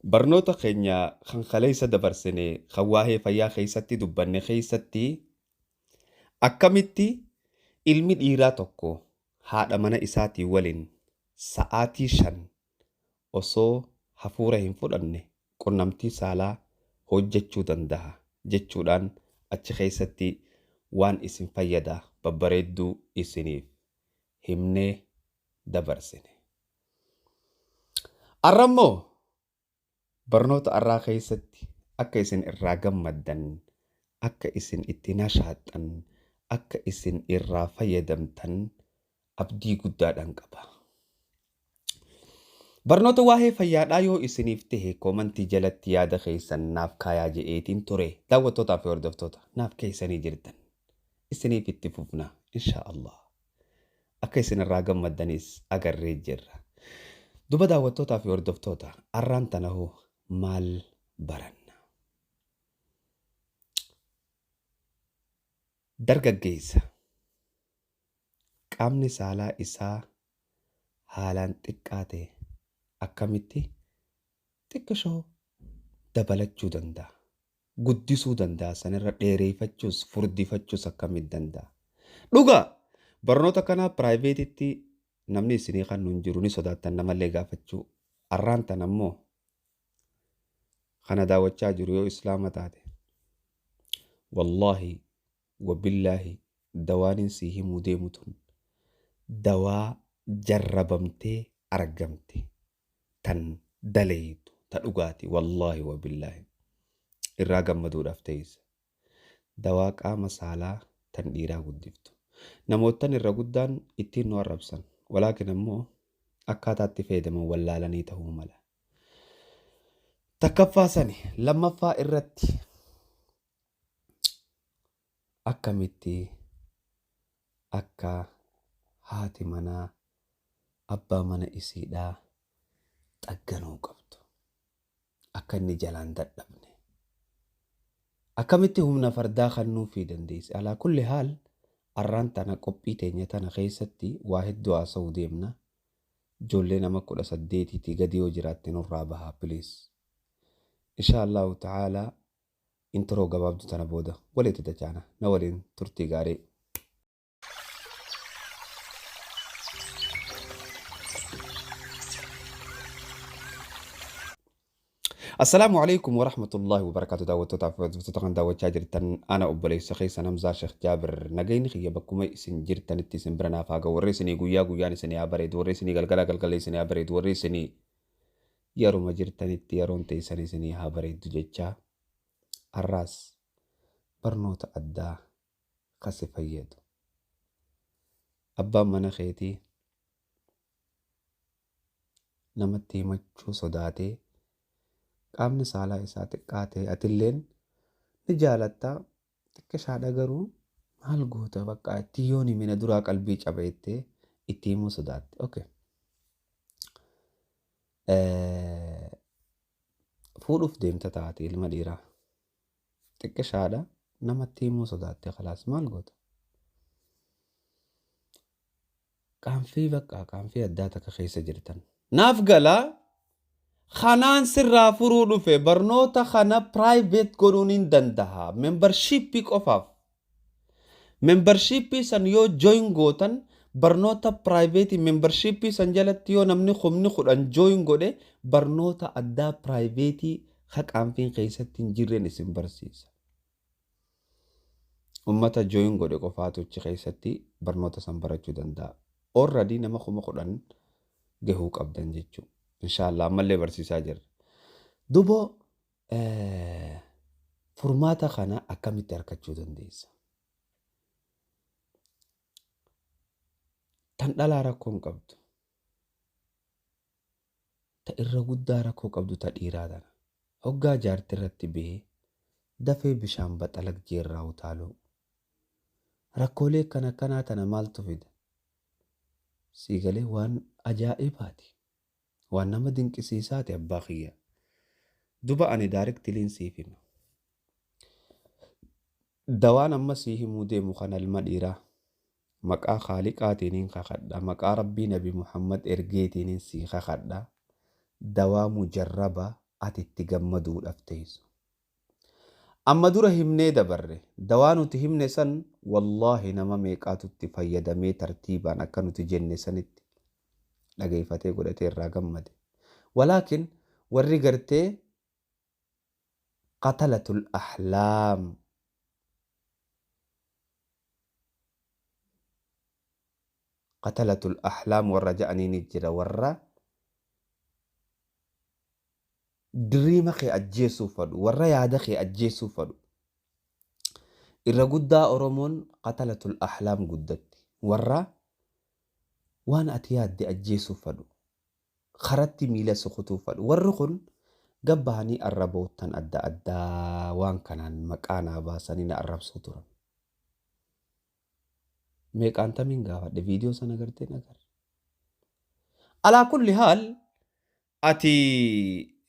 Barnoota keenya kan kaleessa dabarsine kan waa'ee fayyaa keessatti dubbanne keessatti akkamitti ilmi dhiiraa tokko haadha mana isaatii waliin sa'aatii 5 osoo hafuura hin fudhanne qunnamtii saalaa hojjechuu danda'a jechuudhaan achi keessatti waan isin fayyada babbareedduu isiniif himnee dabarsine. Arra immoo barnoota arraa keessatti akka isin irraa gammaddan, akka isin itti nashaaxxan, akka isin irraa fayyadamtan abdii guddaadhaan qaba. Barnoota waa'ee fayyaadhaa yoo isiniif tahe koomantii jalatti yaada keessan naaf kaayaa je'eetiin ture. Daawwattootaa fi hordoftoota naaf keessanii jirtan. Isiniif itti fufna insha Allah. Akka isin irraa gammaddanis agarree jirra. Duba daawwattootaa fi hordoftoota arraan tana hoo maal baranna? Dargaggeessa qaamni saalaa isaa haalaan xiqqaa ta'e akkamitti xiqqishoo dabalachuu danda'a? Guddisuu danda'a sanirra dheereeffachuus furdifachuus akkamitti danda'a? Dhugaa barnoota kanaa piraayiveetitti namni isinii kan nun jiru ni sodaattan namallee gaafachuu. Arraan tan ammoo kana daawwachaa jiru yoo islaama taate wallaahi wabillaahi dawaaniin sii himuu deemu tun dawaa jarrabamtee argamte tan daleeytu ta dhugaati wallaahi wabillaahi irraa gammaduudhaaf teessa. Dawaa qaama saalaa tan dhiiraa guddiftu. Namoottan irra guddaan ittiin nu arrabsan. Walaakin ammoo akkaataa itti fayyadaman wallaalanii ta'uu mala. Takkaffaa sani lammaffaa irratti akkamitti akka haati manaa abbaa mana isiidhaa xagganuu qabdu. Akka inni jalaan dadhabne. Akkamitti humna fardaa kennuufii dandeessi? Alaa kulli haal arraan tana qophii teenya tana keessatti waa hedduu haasa'uu deemna. Ijoollee nama 18tii gadi yoo jiraatte nurraa bahaa please. Insha Allahu ta'ala intro gabaabduu tana booda walitti dachaana. Na waliin turtii gaarii. Assalaamu alaikum warahmatullahi wabarakatuh. Daawwattootaaf hordoftoota kan daawwachaa jirtan ana obboleessa keessan Hamzaa Sheekh Jaabir. Nagayni kiyya bakkuma isin jirtanitti isin bira naaf haa ga'u. Warri isinii guyyaa guyyaan isinii haa bareedu, warri isinii galgala galgala isinii haa bareedu, warri isinii yeruma jirtanitti yeroon teessan isinii haa bareeddu jechaa har'aas barnoota addaa kasi fayyadu. Abbaan mana keetii namatti himachuu sodaatee qaamni saalaa isaa xiqqaa ta'e atilleen ni jaalatta xiqqishaadha garuu maal goota bakka itti yoon himina duraa qalbii caba jettee itti himuu sodaatte. Okay. Fuudhuuf deemta taate ilma dhiiraa xiqqishaadha namatti himuu sodaatte khalaas maal goota? Qaanfii bakka qaanfii addaa takka keessa jirtan. Naaf galaa kanaan sirraa furuu dhufe barnoota kana private godhuun hin danda'a. Membershipii qofaaf. Membershipii san yoo join gootan barnoota private membershipii san jalatti yoo namni 10,000 join godhe barnoota addaa private ka qaanfiin keessatti hin jirreen isin barsiisa. Ummata join godhe qofaatu achi keessatti barnoota san barachuu danda'a. Already nama 10,000 gahuu qabdan jechuudha. Inshaallah ammallee barsiisaa jirra. Duboo furmaata kana akkamitti argachuu dandeessa? Tan dhalaa rakkoo hin qabdu. Ta irra guddaa rakkoo qabdu ta dhiiraa tana. Hoggaa jaarti irratti bahee dafee bishaan baxalag jeerraa utaaluu. Rakkoolee akkana akkanaa tana maaltu fida? Sii galee waan ajaa'ibaati. Waan nama dinqisiisaati abbaa kiyya. Duba ani directly'n siif hima. Dawaan amma sii himuu deemu kana ilma dhiiraa. Maqaa Khaaliqaatiinin kakadha. Maqaa Rabbii Nabi Muhammad ergeetiinin sii kakadha. Dawaa mujarraba. ati itti gammaduudhaaf teessu. Amma dura himnee dabarre dawaa nuti himne san wallaahi nama meeqaatu itti fayyadamee tartiibaan akka nuti jenne sanitti dhageeffatee godhatee irraa gammade. Walaakin warri gartee qatalatul ahlaam qatalatul ahlaam warra ja'anii ni jira warra diriima kee ajjeesuu fadhu warra yaada kee ajjeesuu fadhu. Irra guddaa Oromoon qatalatul ahlaam guddatti warra waan ati yaadde ajjeesuu fadhu karatti miila sukutuu fadhu warri kun gabbahanii arraboottan adda addaa waan kanaan maqaa naa baasanii na arrabsuu turan. Meeqaan tamiin gaafadhe viidiyoo sana gartee agarre. Alaa kulli haal ati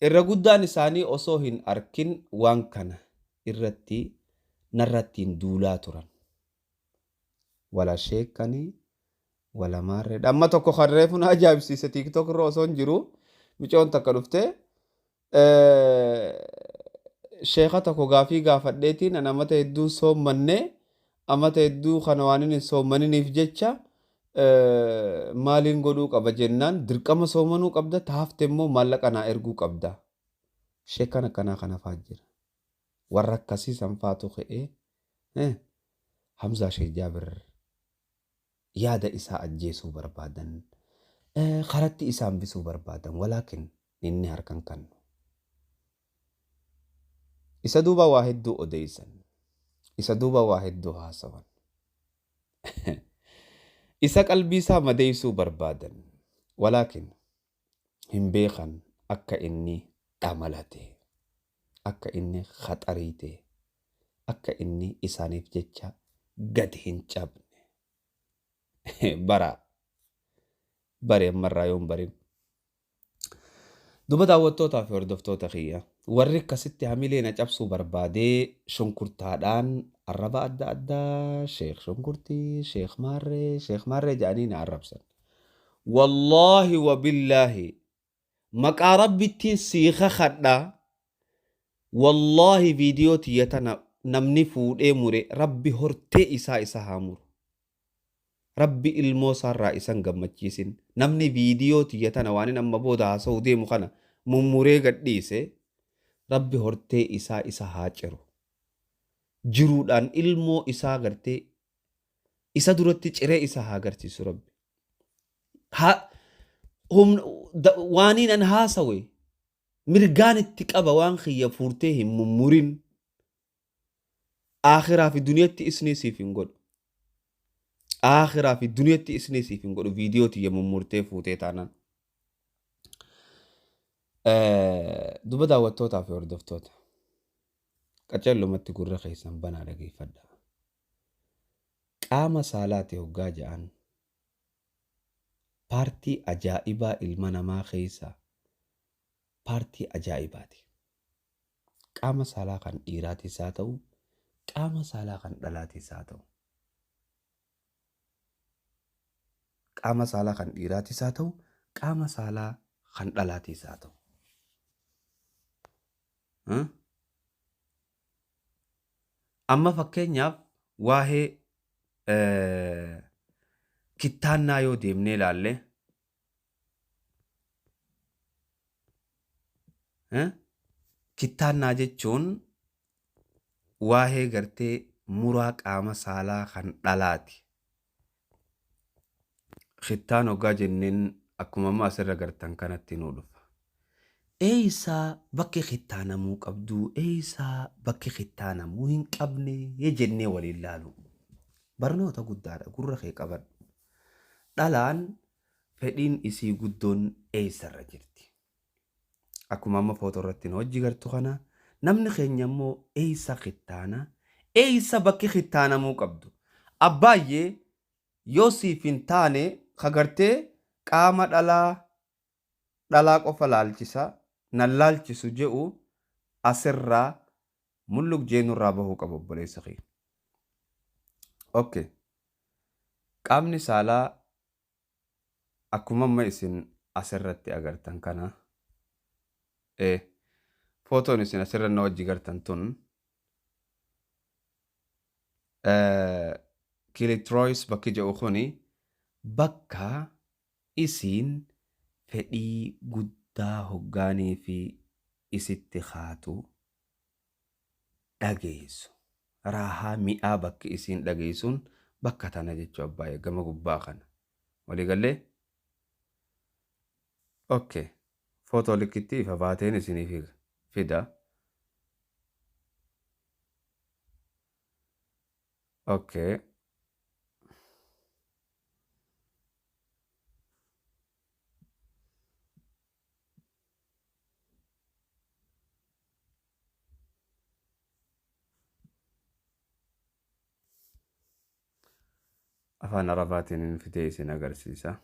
irra guddaan isaanii osoo hin arkin waan kana irratti narrattiin duulaa turan. Wala sheekanii wala maarreedha. Amma tokko kan reefu na ajaa'ibsiise TikTok irra osoo hin jiru micoon takka dhuftee sheeka tokko gaafii gaafadheetiin an amata hedduun soommanne amata hedduu kana waan inni soommaniniif jecha maaliin godhuu qaba jennaan dirqama soomanuu qabda taafte immoo maallaqa naa erguu qabda. Sheekan akkanaa kana fa'aa jira. Warra akkasii san faatu ka'ee Hamzaa Sheek Jaabir yaada isaa ajjeesuu barbaadan karatti isaa hambisuu barbaadan walaakin inni harkan kannu. Isa duuba waa hedduu odeessan. Isa duuba waa hedduu haasawan. Isa qalbii isaa madeessuu barbaadan. Walaakin hin beekan akka inni dhamalate, akka inni khaxarii ta'e, akka inni isaaniif jecha gad hin cabne. Bara bare ammarraa yoon barin. Duba daawwattootaa fi hordoftoota kiyya warri akkasitti hamilee na cabsuu barbaadee shunkurtaadhaan arraba adda addaa sheekh shunkurtii, sheekh maarree, sheekh maarree jedhanii na arrabsan. Wallaahi wabillaahi maqaa rabbittiin sii kakadha. Wallaahi viidiyoo tiyya tana namni fuudhee mure rabbi hortee isaa isa haa muru. Rabbi ilmoo isaarraa isan gammachiisin. Namni viidiyoo tiyya tana waan inni amma booda haasa'uu deemu kana mummuree gadhiise rabbi hortee isaa isa haa ciru. Jiruudhaan ilmoo isaa gartee isa duratti ciree isa haa agarsiisu rabbi. Waaniin an haasawe mirgaan itti qaba waan kiyya fuurtee hin mummurin. Aakhiraa fi duniyatti isnii siif hin godhu. Aakhiraa fi duniyatti isnii siif hin godhu viidiyoo tiyya mummurtee fuutee taanaan. Duba daawwattootaa fi hordoftoota. Qaceellumatti gurra keessan banaa dhageeffadha. Qaama saalaati hoggaa ja'an paartii ajaa'ibaa ilma namaa keessaa paartii ajaa'ibaati. Qaama saalaa kan dhiiraatis haa ta'u, qaama saalaa kan dhalaatis haa ta'u. Qaama saalaa kan dhiiraatis haa ta'u, qaama saalaa kan dhalaatis haa ta'u. Amma fakkeenyaaf waa'ee kittaannaa yoo deemnee ilaalle kittaannaa jechuun waa'ee gartee muraa qaama saalaa kan dhalaati. Kittaan hoggaa jenneen akkuma amma asirra gartan kanatti nuu dhufa. Eeysaa bakki kittaanamuu qabdu, eeysaa bakki kittaanamuu hin qabne jennee waliin laalu. Barnoota guddaadha gurra kee qabadhu. Dhalaan fedhiin isii guddoon eeysarra jirti. Akkuma amma footoo irratti nu hojii gartu kana namni keenya immoo eeysa kittaana, eeysa bakki kittaanamuu qabdu. Abbaayyee yoo siif hin taane kagartee qaama dhalaa dhalaa qofa laalchisa nan laalchisu je'u asirraa mulluq jeenurraa bahuu qaba obboleessa kiyya. Okay. Qaamni saalaa akkuma amma isin asirratti agartan kana Footoon isin asirra na wajji gartan tun Kilitrois bakki jedhu kuni bakka isiin fedhii guddaa hoggaanii fi isitti haatu dhageessu. Raahaa mi'aa bakki isiin dhageessuun bakka tana jechuu abbaayee gama gubbaa kana. Waliigallee? Okay. Footoo likkitti ifa baateen isiniif fida. Okay. Afaan Arabaatiin fidee isin agarsiisa.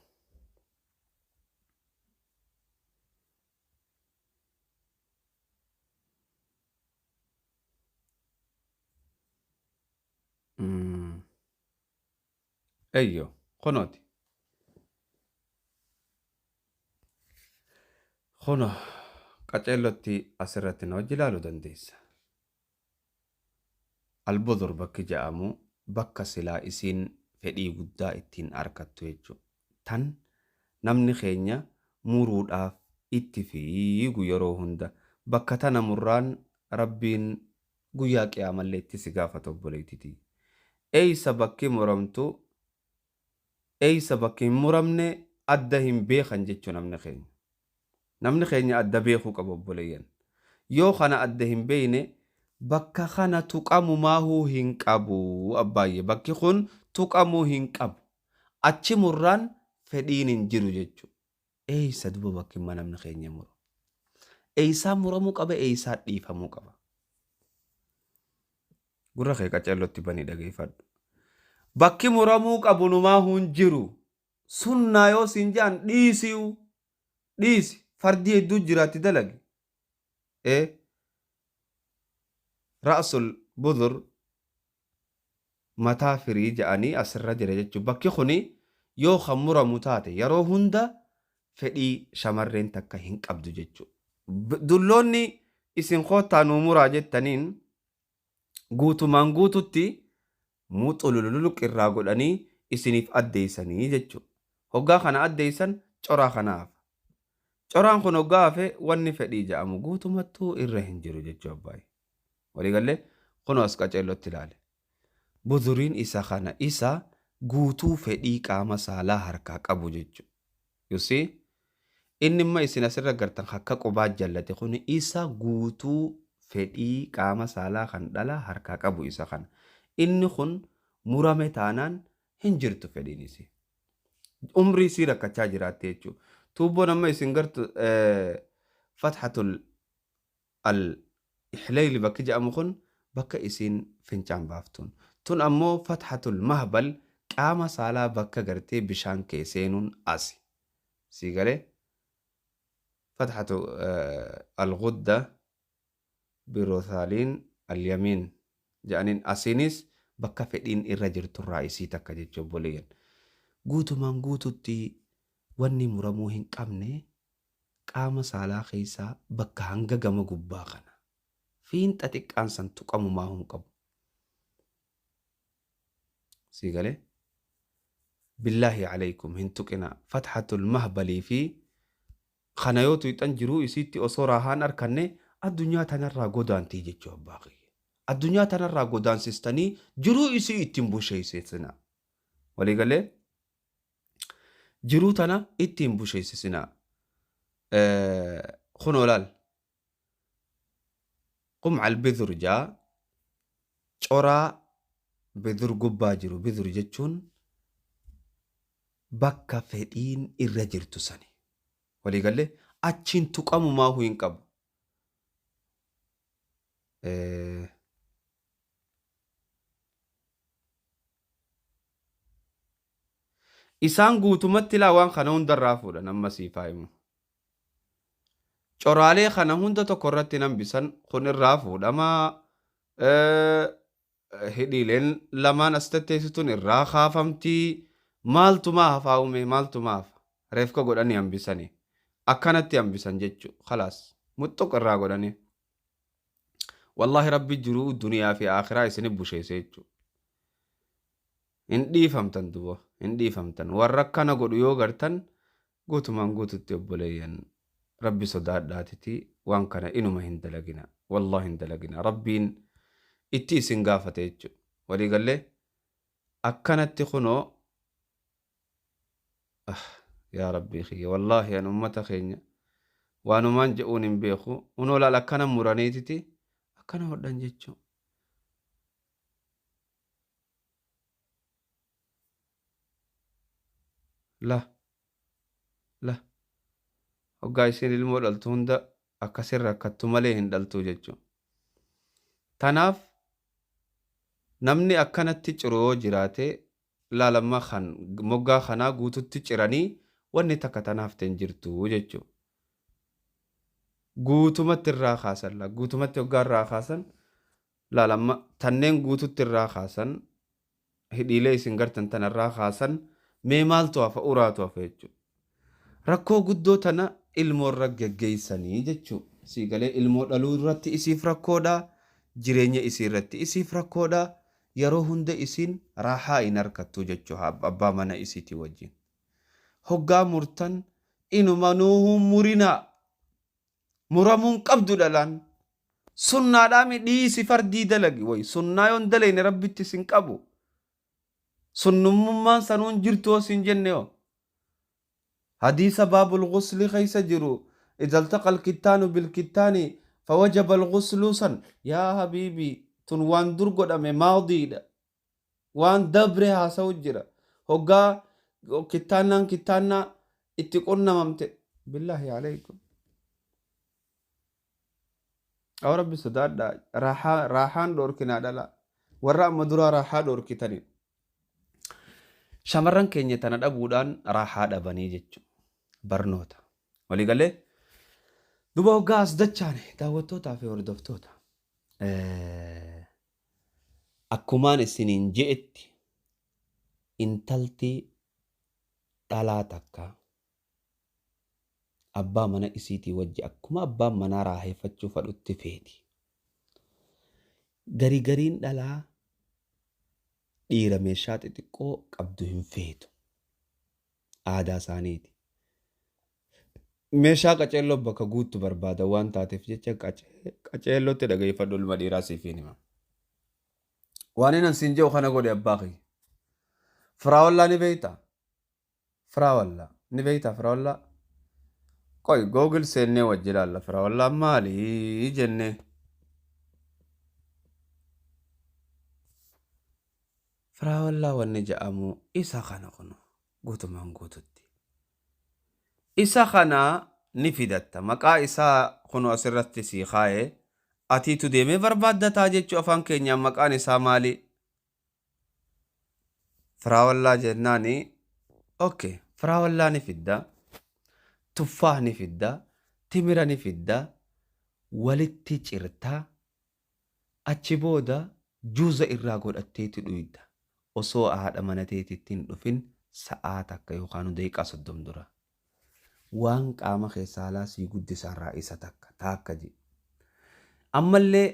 Eyyo, kunooti. Kuno qaceellotti asirratti na wajji ilaaluu dandeessa. Albudur bakki jedhamu bakka silaa isiin fedhii guddaa ittiin argattu jechuudha. Tan namni keenya muruudhaaf itti fiigu yeroo hunda bakka tana murraan rabbiin guyyaa qiyaamallee itti si gaafata obboleettitii. Eeysa bakki muramtu eeysa bakki hin muramne adda hin beekan jechuu namni keenya. Namni keenya adda beekuu qaba obboleeyyan. Yoo kana adda hin beekne bakka kana tuqamumaahuu hin qabu abbaayye. Bakki kun tuqamuu hin qabu. Achi murraan fedhiin hin jiru jechuudha. Eeysa duba bakki imma namni keenya muru. Eeysaa muramuu qaba eeysaa dhiifamuu qaba. Gurra kee qaceellotti banii dhageeffadhu. Bakki muramuu qabu numaa hin jiru. Sunnaa yoo siin jedhan dhiisiu. Dhiisi. Fardii hedduu jiraatti dalagi. Ra'sul budur mataa firii jedhanii asirra jira jechuudha. Bakki kuni yoo kan muramu taate yeroo hunda fedhii shamarreen takka hin qabdu jechuudha. Dulloonni isin koottaa nuu muraa jettaniin guutumaan guututti muxulululuq irraa godhanii isiniif addeessanii jechuudha. Hoggaa kana addeessan coraa kana hafa. Coraan kun hoggaa hafe wanni fedhii jedhamu guutumattuu irra hin jiru jechuudha abbaayee. Waliigallee kunoo as qaceellotti ilaale. Buduriin isa kana isa guutuu fedhii qaama saalaa harkaa qabu jechuudha. You see? Inni imma isin asirra gartan akka qubaa jallate kun isa guutuu fedhii qaama saalaa kan dhalaa harkaa qabu isa kana. Inni kun murame taanaan hin jirtu fedhiin isii. Umrii isii rakkachaa jiraatte jechuudha. Tuubboon amma isin gartu fathatul al ihleyli bakki jedhamu kun bakka isiin fincaan baaftuun. Tun ammoo fathatul mahbal qaama saalaa bakka gartee bishaan kee seenuun asi. Sii galee fatxatu al-gudda birothaaliin al-yamiin jedhaniin asiinis bakka fedhiin irra jirturraa isii takka jechuu obboleeyyan. Guutumaan guututti wanni muramuu hin qabne qaama saalaa keessaa bakka hanga gama gubbaa kana. Fiinxa xiqqaan san tuqamumaa hin qabu. Sii galee? Billaahi alaykum hin tuqinaa. Fatxatul mahbalii fi kana yoo tuqxan jiruu isiitti osoo raahaan arkanne addunyaa tanarraa godaantii jechuu abbaa kiyya. Addunyaa tanarraa godaansistanii jiruu isii ittiin busheessisina. Waliigalee jiruu tana ittiin busheessisina. Kunoo laal. Qumcal bidur jaa coraa bidur gubbaa jiru. Bidur jechuun bakka fedhiin irra jirtu sani. Waliigalee achiin tuqamumaa hin qabu. Isaan guutumatti laa waan kana hundarraa fuudhan amma siif haa himu. Coraalee kana hunda tokko irratti hambisan kun irraa fuudhamaa. Hidhiileen lamaan as tetteessituun irraa kaafamtii. Maaltumaa hafaa uume maaltumaa hafa. Reefka godhanii hambisanii. Akkanatti hambisan jechuudha. Khalaas muxuq irraa godhanii. Wallaahi rabbi jiruu duniyaa fi akhiraa isinif busheesse jechuudha. Hin dhiifamtan duba, hin dhiifamtan. Warra akkana godhu yoo gartan guutumaan guututti obboleeyyan rabbi sodaadhaatiti waan kana inuma hin dalagina. Wallaahi hin dalagina. Rabbiin itti isin gaafate jechuudha. Waliigallee akkanatti kunoo yaa rabbii kiyya wallaahi an ummata keenya waanumaan je'uun hin beeku. Unoo laal akkana muraniititi akkana hodhan jechuudha. La la hoggaa isiin ilmoo dhaltu hunda akkasirra rakkattu malee hin dhaltu jechuudha. Tanaaf namni akkanatti ciru yoo jiraate laalamma kan moggaa kanaa guututti ciranii wanni takka tanaaf hin jirtu jechuudha. Guutumatti irraa kaasan la guutumatti hoggaa irraa kaasan laalamma tanneen guututti irraa kaasan hidhiilee isin gartan tanarraa kaasan mee maaltu hafa uraatu hafa jechuudha. Rakkoo guddoo tana ilmoo irra geggeessanii jechuudha. Siigalee ilmoo dhaluu irratti isiif rakkoodha. Jireenya isii irratti isiif rakkoodha. Yeroo hunda isiin raahaa hin harkattu jechuudha abbaa mana isiitii wajjin. Hoggaa murtan inuma nuuhuu murinaa. Muramuun qabdu dhalaan. Sunnaadhaa dhiisi fardii dalagi wayi. Sunnaa yoon dalayne rabbitti isin qabu. Sunnummaan sanuun jirtu osoo hin jenne hoo. Hadiisa baabul ghusli keessa jiru. إذا التقى الكتان بالكتان فوجب الغسل سن. يا حبيبي tun waan dur godhame maadiidha. Waan dabre haasa'u jira. Hoggaa kittaannaan kittaannaa itti qunnamamte. Billaahi alaykum. Aw rabbi sodaadhaa. Raahaan dhoorkinaa dhala. Warra amma duraa raahaa dhoorkitanii. Shamarran keenya tana dhabuudhaan raahaa dhabanii jechuudha. Barnoota. Waliigalee duba hoggaa as dachaane daawwattootaa fi hordoftoota. Akkumaan isiniin je'etti intalti dhalaa takka abbaa mana isiitii wajji akkuma abbaan manaa raaheeffachuu fadhutti feeti. Garigariin dhalaa dhiira meeshaa xixiqqoo qabdu hin feetu. Aadaa isaaniiti. Meeshaa qaceelloo bakka guuttu barbaada waan taateef jecha qaceellootti dhageeffadhu ilma dhiiraa siif hin hima. Waan inni siin jedhu kana godhe abbaa kiyya. Firaawwallaa ni beektaa? Firaawwallaa ni beektaa firaawwallaa? Qoy Google seennee wajji ilaalla firaawwallaan maali jennee. Firaawwallaa wanni jedhamu isa kana kunu guutumaan guututti. Isa kana ni fidatta. Maqaa isaa kunu asirratti sii kaa'ee atiitu deemee barbaaddataa jechuu afaan keenyaan maqaan isaa maali? Firaawwallaa jennaani. Okay, firaawwallaa ni fidda. Tuffaa ni fidda. Timira ni fidda. Walitti cirtaa. Achi booda juuza irraa godhatteeti dhuyda. Osoo haadha mana teetitti hin dhufin sa'aa takka yookaan daqiiqaa 30 dura. Waan qaama keessaa alaa sii guddisaarraa isa takka taakka jedhe. Ammallee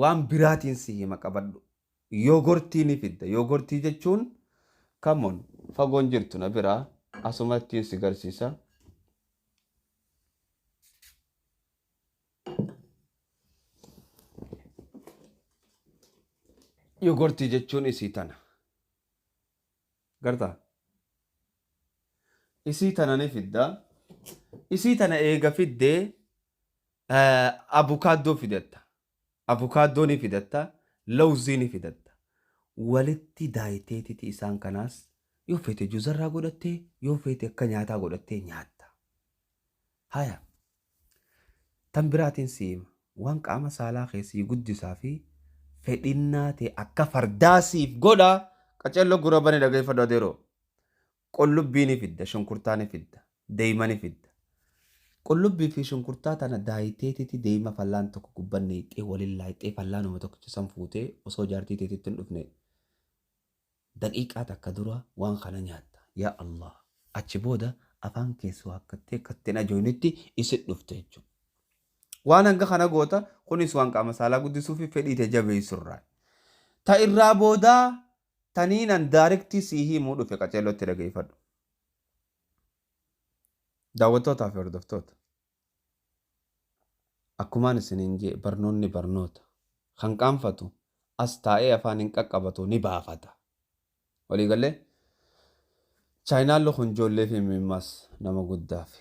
waan biraatiin si hima qabadhu. Yoogortii ni fidda. Yoogortii jechuun come on fagoon jirtu na biraa asumattiin si garsiisa. Yoogortii jechuun isii tana. Gartaa? Isii tana ni fidda. Isii tana eega fiddee abukaaddoo fidatta. Abukaaddoo ni fidatta. Lawuzii ni fidatta. Walitti daayiteetiti isaan kanaas yoo feete juuzarraa godhattee yoo feete akka nyaataa godhattee nyaatta. Haya. Tan biraatiin si hima. Waan qaama saalaa keessii guddisaa fi fedhinnaa ta'e akka fardaa siif godha. Qaceelloo gurra bani dhageeffadhu adeeroo. Qullubbii ni fidda, shunkurtaa ni fidda, deema ni fidda. Qullubbii fi shunkurtaa tana daayiteetiti deema fallaan tokko gubbanne hixxee waliin laayixee fallaanuma tokkicha san fuutee osoo jaartii teetitti hin dhufne daqiiqaa takka dura waan kana nyaatta. Yaa Allah. Achi booda afaan keessoo akkattee akkatti hin ajooynetti isin dhufte jechuudha. Waan hanga kana goota kunis waan qaama saalaa guddisuu fi fedhii tee jabeessurraa. Ta irraa boodaa taniinan daarektii sii himuu dhufe qaceellotti dhageeffadhu. Daawwattootaa fi hordoftoota. Akkumaan isiniin jee barnoonni barnoota. Kan qaanfatu as taa'ee afaan hin qaqqabatu ni baafata. Waliigalee Chaayinaan kun ijoollee fi mimmaas nama guddaafi.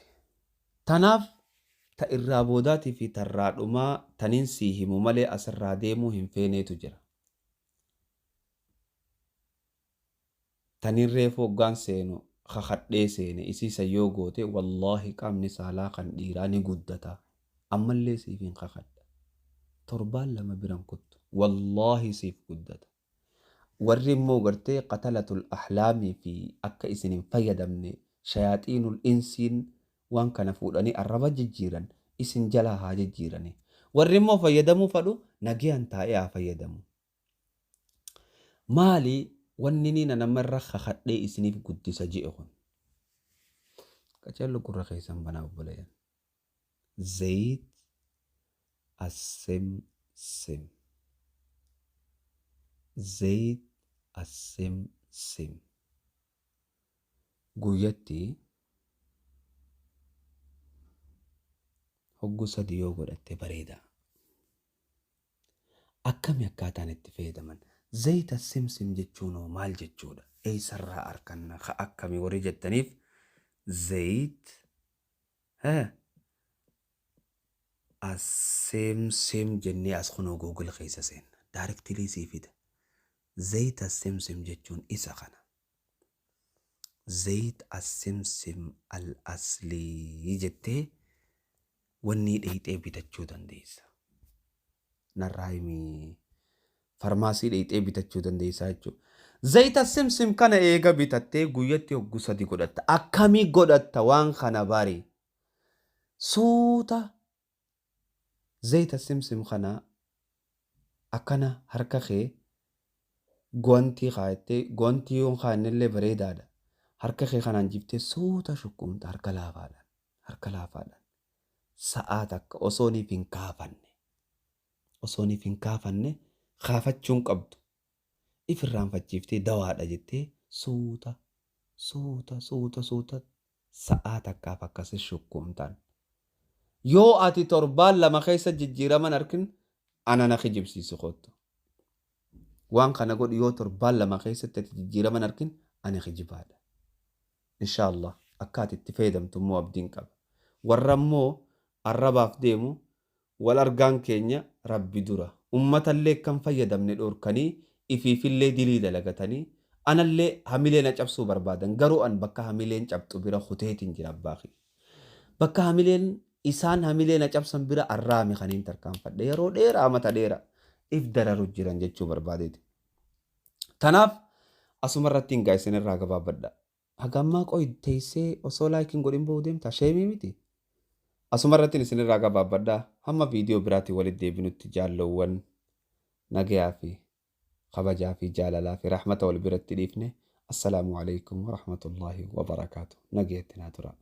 Tanaaf ta irraa boodaatii fi tarraa dhumaa taniin sii himu malee asirraa deemuu hin feeneetu jira. Taniin reefu hoggaan seenu kakadhee seene isiisa yoo goote wallaahi qaamni saalaa kan dhiiraa ni guddata. Ammallee siif hin kakadha. Torbaan lama biran kuttu. Wallaahi siif guddata. Warri immoo gartee qatalatul ahlaamii fi akka isin hin fayyadamne shayaaxiinul insiin waan kana fuudhanii arraba jijjiiran isin jalaa haa jijjiirani. Warri immoo fayyadamuu fadhu nagayaan taa'ee haa fayyadamu. Maali wanni ni namarra kakadhee isiniif guddisa je'e kun? Qaceello gurra keessan banaa obboleeyyan. Zayit asimsim. Zayit asimsim. Guyyatti hoggu sadi yoo godhatte bareeda. Akkami akkaataan itti fayyadaman? Zayita simsim jechuun hoo maal jechuudha? Eessarraa arganna? Ka akkami warri jettaniif zayit asimsim jennee as kunoo Google keessa seenna. Daarektilii sii fida. Zayita simsim jechuun isa kana. Zayit asimsim al aslii jettee wanni dheeyxee bitachuu dandeessa. Narraa himi farmaasii dheeyxee bitachuu dandeessaa jechuudha. Zayita simsim kana eega bitattee guyyatti hoggu sadi godhatta. Akkamii godhatta waan kana bari? Suuta zayita simsim kana akkana harka kee guwantii kaayattee guwantii yoon kaayannellee bareedaadha. Harka kee kanaan jiftee suuta shukkuumta harka laafaadhaan. Harka laafaadhaan. Sa'aa takka osooniif hin kaafanne. Osooniif hin kaafanne kaafachuun qabdu. If irraanfachiiftee dawaadha jettee suuta suuta suuta suuta sa'aa takkaaf akkasi shukkuumtaan. Yoo ati torbaan lama keessa jijjiiraman arkin ana na kijibsiisi kottu. Waan kana godhu yoo torbaan lama keessatti ati jijjiiraman arkin ani kijibaadha. Inshaallah akka ati itti fayyadamtu immoo abdiin qaba. Warra immoo arrabaaf deemu wal argaan keenya rabbi dura. Uummatallee kan fayyadamne dhorkanii ifiifillee dilii dalagatanii anallee hamilee na cabsuu barbaadan garuu an bakka hamileen cabxu bira kuteetiin jira abbaa kiyya. Bakka hamileen isaan hamilee na cabsan bira arraame kaniin tarkaanfadhe yeroo dheeraa mata dheeraa if dararu jiran jechuu barbaadeeti. Tanaaf asuma irratti hin isin irraa gabaabadha. Haga ammaa qoy teessee osoo laayikiin godhin bahuu deemta sheemii miti. Asuma irratti isin irraa gabaabadha. Hamma viidiyoo biraatiin walitti deebinutti jaallowwan nagayaa fi kabajaa fi jaalalaa fi rahmata wal biratti dhiifne. Assalaamu alaikum wa rahmatullahi wa barakaatu. Nagayatti naa tura.